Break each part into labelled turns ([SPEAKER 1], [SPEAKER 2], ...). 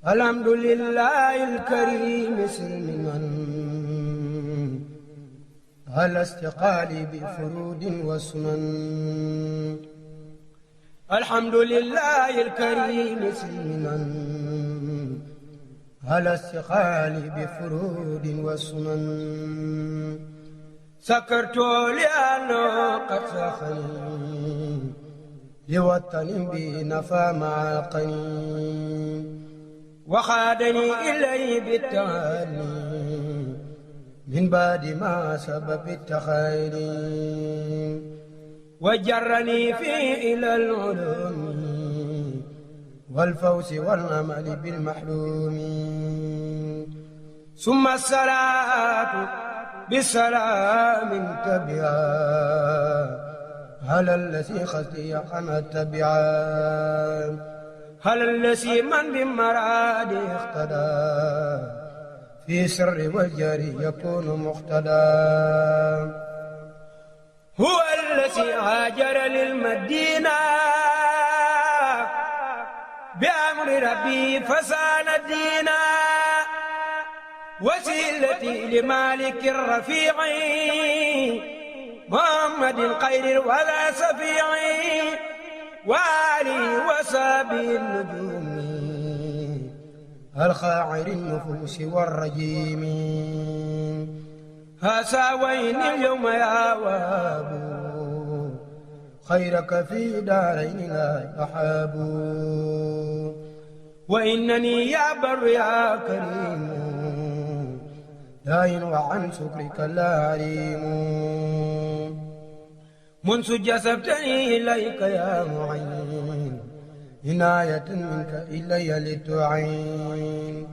[SPEAKER 1] الحمد لله الكريم سلما على استقالي بفرود وسنن. الحمد لله الكريم سلما على استقالي بفرود وسنن. سكرت لأنه قد سخني لوطن بنفى مع القنين وخادني إليه بالتهاني من بعد ما سبب التخير وجرني فيه إلى العلوم والفوز والأمل بالمحلوم. ثم الصلاة بالسلام تبعا على الذي خزي عن التبعا على الذي من بمراد اقتدى في سر والجري يكون مقتدى. هو الذي هاجر للمدينة بأمر ربي فسان الدين وسيلتي لمالك الرفيع محمد الخير ولا سفيع وآله وصحبه النجوم الخاعر النفوس والرجيم. هساوين اليوم يا واب خيرك في دارين لا يحاب. وإنني يا بر يا كريم داين وعن شكرك لا عليم. منذ جسبتني إليك يا معين عناية منك إلي لتعين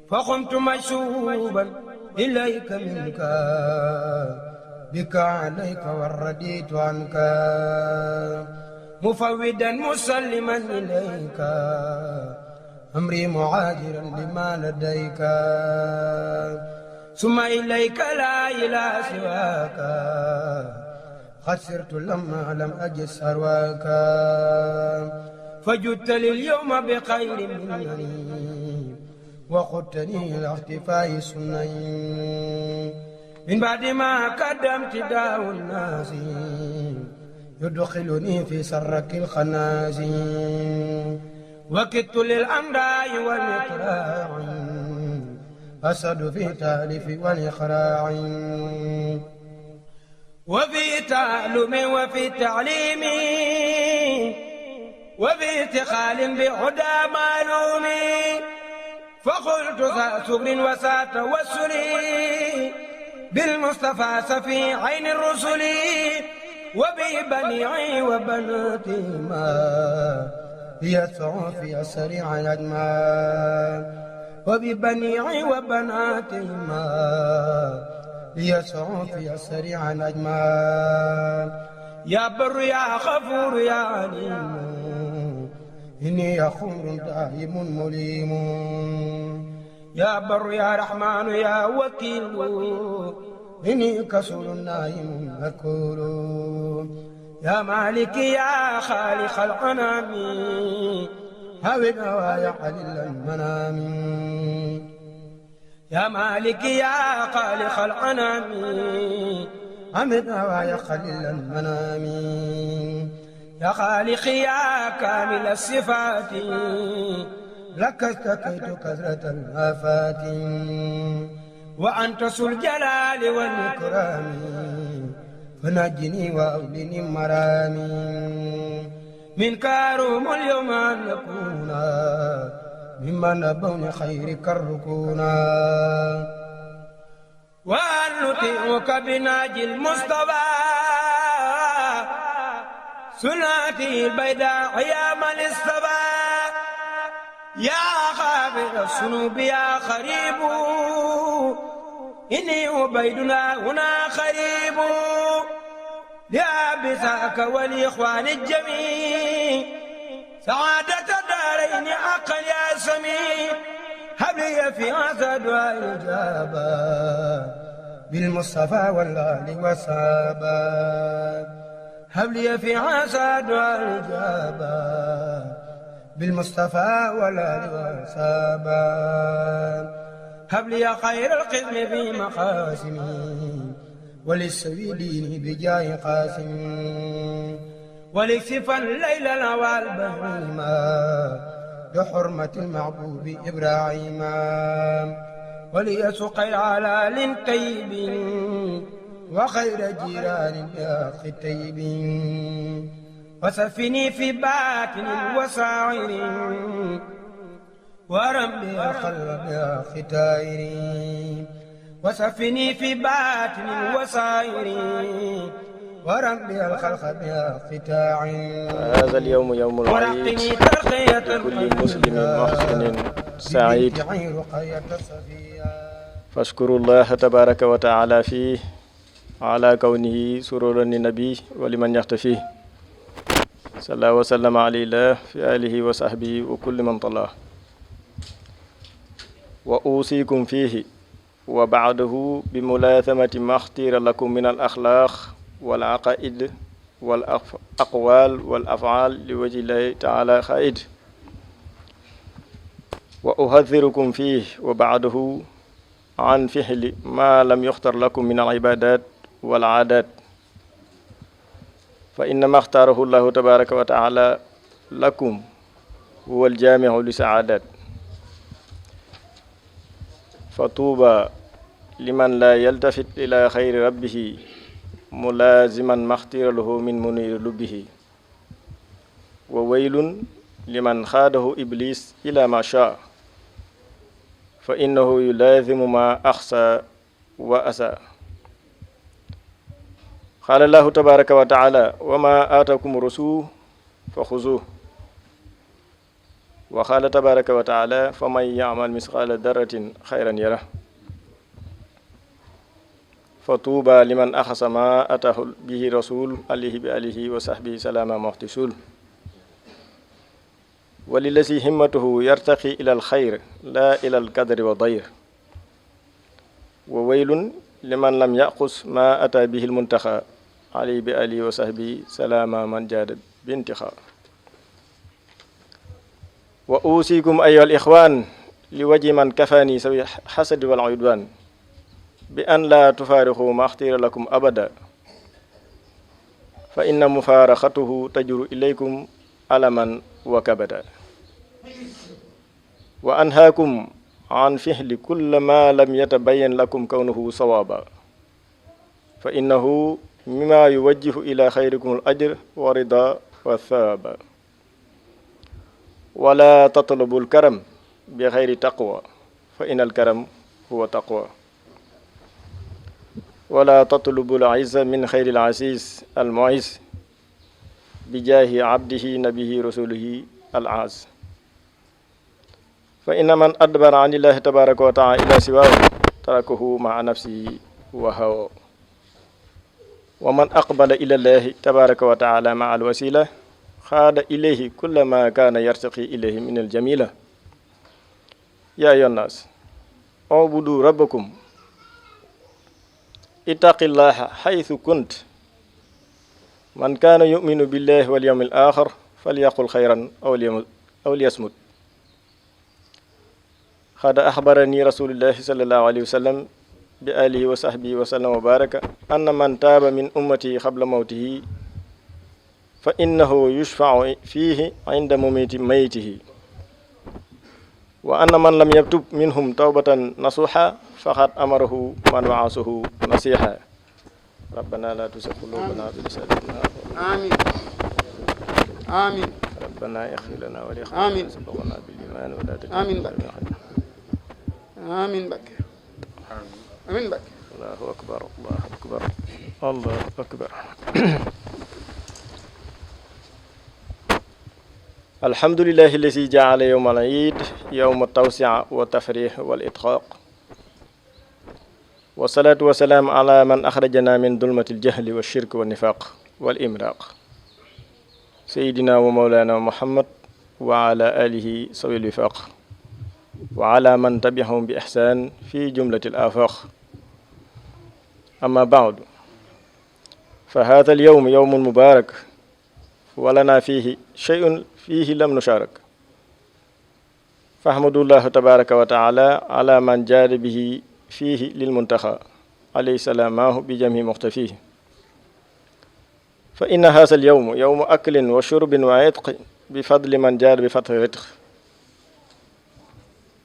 [SPEAKER 1] فقمت مشوبا إليك منك بك عليك والرديت عنك مفودا مسلما إليك أمري معاجرا لما لديك. ثم إليك لا إله سواك قد سرت لما لم أجد سرواك فجدت لي اليوم بخير مني وقدتني إلى اختفاء سنين. من بعد ما قدمت داء الناس يدخلني في سرك الخنازير وكدت للأمراء والإقراع أسد في تالف والإخراع وفي تعلم وفي تعليم وفي اتخال بعدى معلوم. فقلت ذا سكر وسا توسل بالمصطفى سفي عين الرسل وببنيعي وبناتي ما يسعى في سريع الأجمال وببنيعي وبناتي ما يسعى في سريع الأجمال. يا بر يا غفور يا عليم إني يخور دائم مليم. يا بر يا رحمن يا وكيل إني كسول نائم مكول. يا مالك يا خالق الأنام هوي نوايا قليل المنام. يا مالك يا خالق الأنام حمد نوايا قليل المنام. يا خالق يا كامل الصفات لك استكيت كثرة الآفات وأنت ذو الجلال والإكرام فنجني وأولني مرامي. من كاروم اليوم أن نكون ممن نبون خيرك الركونا وأن نطيعك بناجي المصطفى سناتي البيداء يا من اصطفى. يا خابر الذنوب يا خريب إني عبيدنا هنا خريب. يا بساك والإخوان الجميع سعادة الدارين أقل يا سميع. هب لي في هذا دعاء الإجابة بالمصطفى والآل والصحابة. هب لي في هذا دعاء الإجابة بالمصطفى والآل والصحابة هب لي خير القسم في مقاسمي وللسوي ديني بجاه قاسم ولكسفا الليل والبهيم بحرمة المعبود إبراهيم وليسق العلال طيب وخير جيران بأخ طيب وسفني في باطن وساعر ورمي القلب بأخ طائر وسفني في باطن وساعر وربي الخلق بأخطاع.
[SPEAKER 2] هذا اليوم يوم العيد لكل مسلم محسن سعيد، فاشكروا الله تبارك وتعالى فيه على كونه سرورا للنبي ولمن يختفيه. صلى الله وسلم على الله في آله وصحبه وكل من طلاه. وأوصيكم فيه وبعده بملاثمة ما اختير لكم من الأخلاق والعقائد والأقوال والأفعال لوجه الله تعالى خائد. وأحذركم فيه وبعده عن فعل ما لم يختر لكم من العبادات والعادات، فإنما اختاره الله تبارك وتعالى لكم هو الجامع لسعادات. فطوبى لمن لا يلتفت إلى خير ربه ملازما ما اختير له من منير لبه، وويل لمن خاده إبليس إلى ما شاء فإنه يلازم ما أخسى وأسى. قال الله تبارك وتعالى: وما آتاكم الرسول فخذوه. وقال تبارك وتعالى: فمن يعمل مثقال ذرة خيرا يره. فطوبى لمن أخذ ما أتاه به رسول عليه بآله وصحبه سلام محتسول. وللذي همته يرتقي إلى الخير لا إلى القدر والضير. وويل لمن لم يأخذ ما أتى به المنتخى عليه بآله وصحبه سلام من جاد بانتخاء. وأوصيكم أيها الإخوان لوجه من كفاني سوي الحسد والعدوان بأن لا تفارقوا ما اختير لكم أبدا، فإن مفارقته تجر إليكم ألما وكبدا. وأنهاكم عن فعل كل ما لم يتبين لكم كونه صوابا، فإنه مما يوجه إلى خيركم الأجر ورضا والثواب. ولا تطلبوا الكرم بغير تقوى، فإن الكرم هو تقوى. ولا تطلبوا العز من خير العزيز المعز بجاه عبده نبيه رسوله العز. فإن من أدبر عن الله تبارك وتعالى إلى سواه تركه مع نفسه وهواه. ومن أقبل إلى الله تبارك وتعالى مع الوسيلة خاد إليه كل ما كان يرتقي إليه من الجميلة. يا أيها الناس اعبدوا ربكم اتق الله حيث كنت. من كان يؤمن بالله واليوم الآخر فليقل خيرا أو ليصمت. قد أخبرني رسول الله صلى الله عليه وسلم بآله وصحبه وسلم وبارك أن من تاب من أمتي قبل موته فإنه يشفع فيه عند ميته، وأن من لم يتب منهم توبة نصوحا فقد أمره من وعصه نصيحا. ربنا لا تزغ قلوبنا بعد إذ هديتنا.
[SPEAKER 1] آمين آمين.
[SPEAKER 2] ربنا اغفر لنا ولإخواننا سبقونا بالإيمان ولا تجعل
[SPEAKER 1] آمين بك. آمين بك. آمين بك.
[SPEAKER 2] الله أكبر الله أكبر الله أكبر. الحمد لله الذي جعل يوم العيد يوم التوسعة والتفريح والإدقاق، والصلاة والسلام على من أخرجنا من ظلمة الجهل والشرك والنفاق والإمراق، سيدنا ومولانا محمد وعلى آله سوي الوفاق، وعلى من تبعهم بإحسان في جملة الآفاق. أما بعد، فهذا اليوم يوم مبارك ولنا فيه شيء فيه لم نشارك، fahmadullahu tabaraka wa taala ala man jaada bihi fiihi lil muntaxa alayhi salaamaahu bi jami muxtafihi fa inna haasa al yowmu yowmu aklin wa shurbin wa itq bi fadli man jaada bi fatxi ritq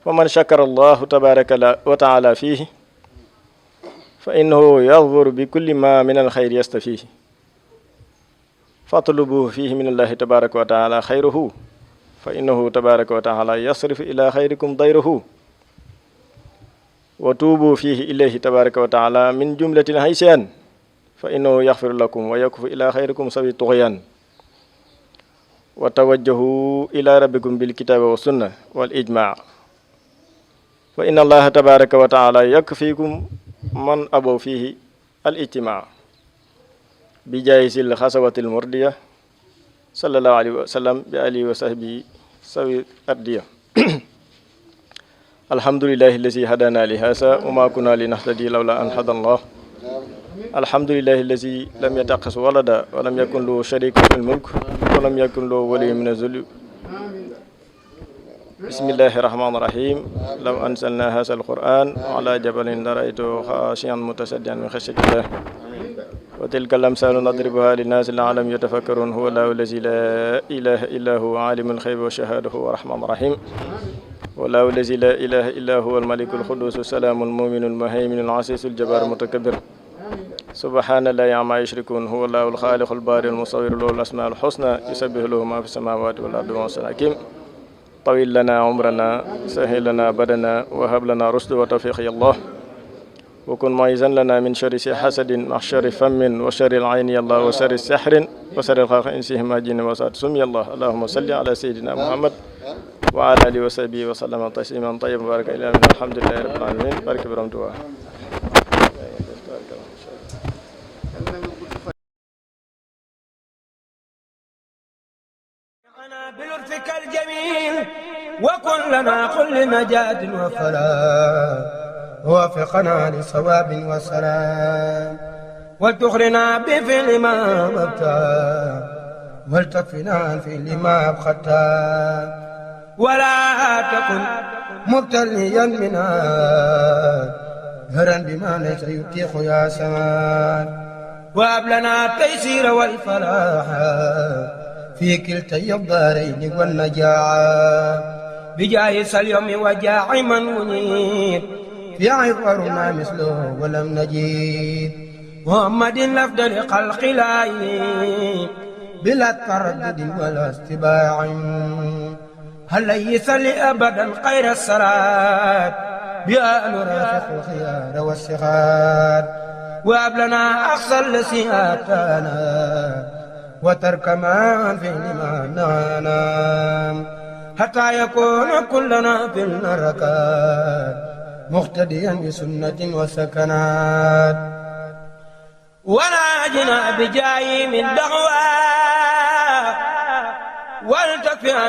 [SPEAKER 2] fa man shakara allahu tabaraka wa taala fiihi fa innahu yaxfuru bi kulli ma min al xayri yastafihi fatlubuhu fiihi min allahi tabaraka wa taala xayruhu fa innahu tabaraka wa taala yasrifu ila xayrikum dayruhu wa tuubu fiihi ilayhi tabaraka wa taala min jumlatil haysyan fa innahu yaxfiru lakum wa yakufu ila xayrikum sawi tuxyan wa tawajjahu ila rabbikum bil kitaabi wa sunna wal ijmaa fa inna allaha tabaraka wa taala yakfikum man abaw fiihi al ijtimaa bi jaayisil xasawatil murdiya sallallahu alayhi wa sallam bi alihi wa sahbihi sawi ardiya alhamdulillahi allazi hadana li hasa wa ma kunna linahtadi lawla an hadana allah alhamdulillahi allazi lam yattakhis walada wa lam yakun lahu sharikun fil mulk wa lam yakun lahu waliyyun min az-zulm bismillahi rahmani rahim law anzalna hadha al-quran ala jabalin la ra'aytahu khashi'an mutasaddian min khashyatillah wa tilka al-amsalu nadribuha linnaasi la'allahum yatafakkarun huwa allahu allazi la ilaha illa huwa alimul ghaybi wa shahadati huwa rahmanur rahim wallahu allazi la ilaha illa huwa al-malikul quddus salamul mu'minul muhayminul azizul jabbarul mutakabbir subhanallahi amma yushrikun huwa allahu al-khaliqul bari'ul musawwir lahu al-asmaul husna yusabbihu lahu ma fis samawati wal ardi wa hakim tawil lana umrana sahhil lana badana wa hab lana rushda wa tawfiq ya Allah wa kun mu'izan lana min sharri hasadin wa sharri fammin wa sharri al-ayni ya Allah wa sharri sihrin wa sharri al-khalqi insihim ajin wa sa'at sum ya Allah Allahumma salli ala sayyidina Muhammad wa ala alihi wa sahbihi wa sallama tasliman tayyiban baraka ila alhamdulillahi rabbil alamin barke borom Tuubaa
[SPEAKER 1] بلطفك الجميل وكن لنا كل نجاة وفلاح ووفقنا لصواب وسلام وتخرنا بفعل ما أبقى ولتكفنا عن فعل ما أبختا ولا تكن مبتليا منا هرا بما ليس يتيح يا سمان وهب لنا التيسير والفلاح في كلتي الدارين والنجاعة بجاه اليوم وجاع من منيب في عبرنا مثله ولم نجيب محمد الأفضل خلق الله بلا تردد ولا استباع هل يصلي أبدا خير الصلاة بأن رافق الخيار والصغار وهب لنا أقصى الذي آتانا وترك ما في لما نانا حتى يكون كلنا في النركات مقتديا بسنة وسكنات وناجنا بجاي من دعوى والتكفي